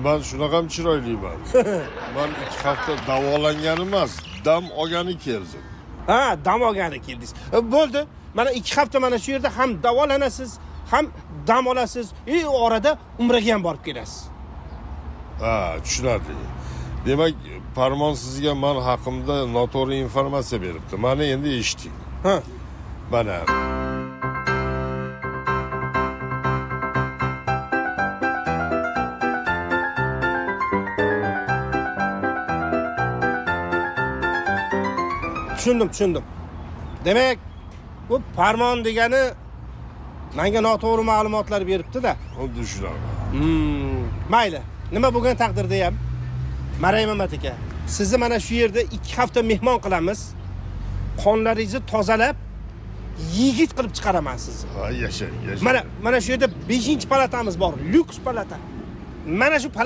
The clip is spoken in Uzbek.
Man shunaqam chiroyliman. Man 2 hafta davolangani emas, dam olgani keldim. Ha, dam olgani keldingiz. Bo'ldi. Mana 2 hafta mana shu yerda ham davolanasiz, ham dam olasiz. И orada umraga ham borib kelasiz. Ha, tushunarli. Demak, Parmon sizga man haqimda noto'g'ri informatsiya beribdi. Mana endi eshiting. Ha. Mana. Tushundim, tushundim. Demak, bu Parmon degani menga noto'g'ri ma'lumotlar beribdi-da. Xuddi shunaqa. Mayli, nima bo'lgan taqdirda ham Maraymamat aka, sizni mana shu yerda 2 hafta mehmon qilamiz. Qonlaringizni tozalab, yigit qilib chiqaraman sizni. Ha, yashang, yashang. Mana shu yerda 5-palatamiz bor, lyuks palata. Mana shu palata